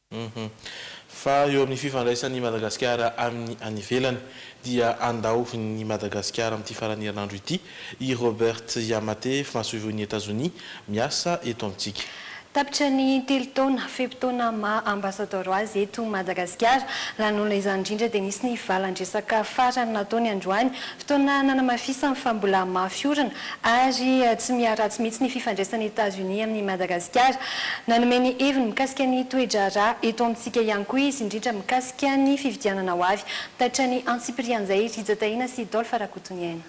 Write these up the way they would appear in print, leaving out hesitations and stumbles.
Fa eo amin'ny fifandraisan'i Madagasikara amin'ny any ivelany dia handao ny Madagasikara amin'ity faran'ny herinandro ity i Robert Yamate, masoivohon'i Etazonia miasa eto amintsika. Tapitra ny telo taona, fe-potoana maha ambasadaoro azy eto Madagasikara. Raha nanoloana izany indrindra dia nisy ny valan-dresaka farany nataony androany, fotoana nanamafisany fa mbola mafy orina ary tsy miharatsy mihitsy ny fifandraisan'i Etazonia amin'i Madagasikara. Nanome ny heviny mikasika ny toe-draharaha eto amintsika ihany koa izy, indrindra mikasika ny fifidianana ho avy. Mitatitra ny antsipirian'izay Rija Tahina sy Dolph Rakotoniaina.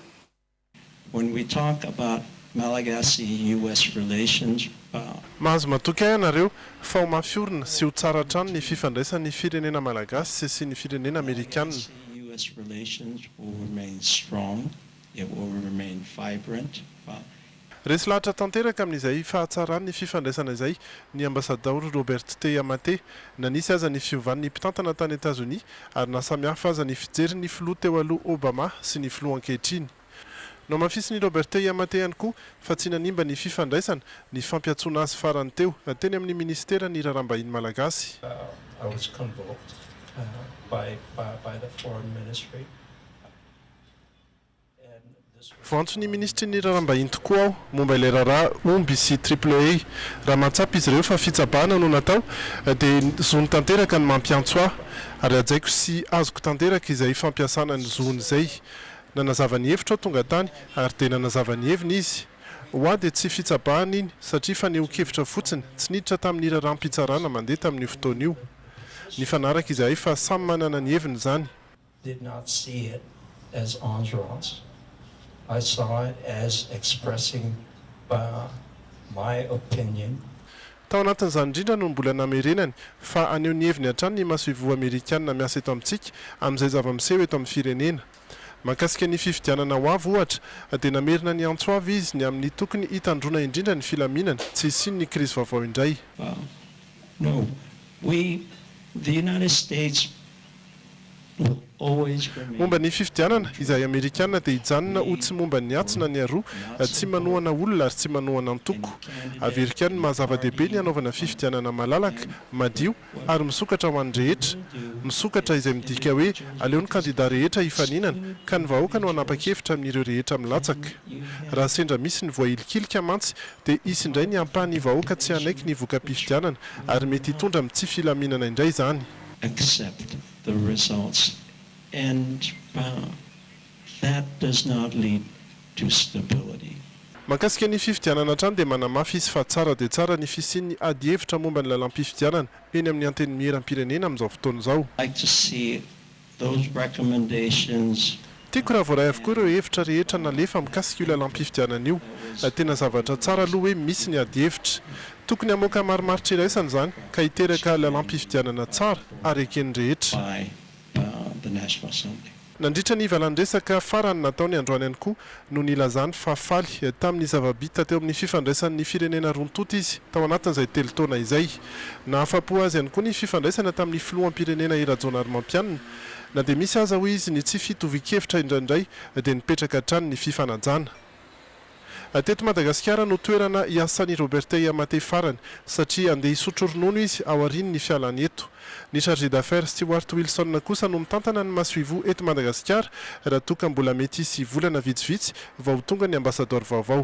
When we talk about Malagasy-US relations, Mahazo matoky ahy ianareo fa ho mafy orina sy ho tsara hatrany ny fifandraisan'ny firenena malagasy sy ny firenena amerikana. Malagasy-US relations will remain strong, it will remain vibrant. Resy lahatra tanteraka amin'izay fahatsaran'ny fifandraisana izay ny ambasadaoro Robert T. Yamate, na nisy aza ny fiovan'ny mpitantana tany Etazonia ary na samihafa aza ny fijerin'ny filoha teo aloha Obama sy ny filoha ankehitriny. Nohamafisin'i Robert Yamate ihany koa fa tsy nanimba ny fifandraisana ny fampiantsoana azy farany teo teny amin'ny minisiteran'ny Raharaham-bahiny malagasy. I was convoked by by the foreign ministry and this was. Voantson'ny minisitry ny Raharaham-bahiny tokoa aho momba ilay raharaha omby sy triple A. Raha mahatsapa izy ireo fa fitsabahana no natao dia zony tanteraka ny mampiantso ahy ary hajaiko sy azoko tanteraka izay fampiasana ny zony izay. Nanazava ny hevitro aho tonga tany ary dia nanazava ny heviny izy. Ho ahy dia tsy fitsabahana iny satria fanehoan-kevitra fotsiny, tsy niditra tamin'ny raharaham-pitsarana mandeha tamin'io fotoana io. Nifanaraka izahay fa samy manana ny heviny izany. Did not see it as enjolras, I saw it as expressing my opinion. Tao anatin'izany indrindra no mbola namerenany fa haneho ny heviny hatrany ny masoivoho amerikana miasa eto amintsika amin'izay zava-miseho eto amin'ny firenena. Mahakasika ny fifidianana ho avy, ohatra, dia namerina ny antso avo izy ny amin'ny tokony hitandroana indrindra ny filaminana, tsy hisian'ny krizy vaovao indray. No, we, the United States will always remain. Momba ny fifidianana, izahay Amerikana dia hijanona ho tsy momba ny atsy na ny aroa, tsy manohana olona ary tsy manohana antoko. Averiko ihany ny maha zava-dehibe ny hanaovana fifidianana malalaka, madio, ary misokatra ho an'ny rehetra. Misokatra izay midika hoe aleo ny kandida rehetra hifaninana ka ny vahoaka no hanapa-kevitra amin'ireo rehetra milatsaka. Raha sendra misy ny voahilikilika mantsy dia hisy indray ny ampahan'ny vahoaka tsy hanaiky ny voka-pifidianana ary mety hitondra amin'ny tsy filaminana indray izany. Accept the results and that does not lead to stability. Mahakasika ny fifidianana hatrany dia manamafy izy fa tsara dia tsara ny fisian'ny adihevitra momba ny lalàm-pifidianana eny amin'ny Antenimieram-pirenena amin'izao fotoana izao. Like to see those recommendations. Tiako raha voaray avokoa ireo hevitra rehetra nalefa mikasika io lalàm-pifidianana io. Tena zavatra tsara aloha hoe misy ny adihevitra. Tokony hamoaka marimaritra iraisana izany ka hiteraka lalàm-pifidianana tsara ary eken'ny rehetra. By the National Assembly. Nandritra ny valan-dresaka farany nataony androany ihany koa no nilazany fa faly tamin'ny zava-bita teo amin'ny fifandraisan'ny firenena roa tonta izy tao anatin'izay telo taona izay. Nahafa-po azy ihany koa ny fifandraisana tamin'ny filoham-pirenena i Rajaonarimampianina. Na dia misy aza hoy izy ny tsy fitovian-kevitra indraindray dia nipetraka hatrany ny fifanajana. Teto Madagasikara no toerana hiasan'i Robert Yamate farany satria handeha hisotro ronono izy aorian'ny fialany eto. Ny chargé d'affaires Stewart Wilson kosa no mitantana ny masoivoho eto Madagasikara raha toa ka mbola mety hisy volana vitsivitsy vao ho tonga ny ambasadaoro vaovao.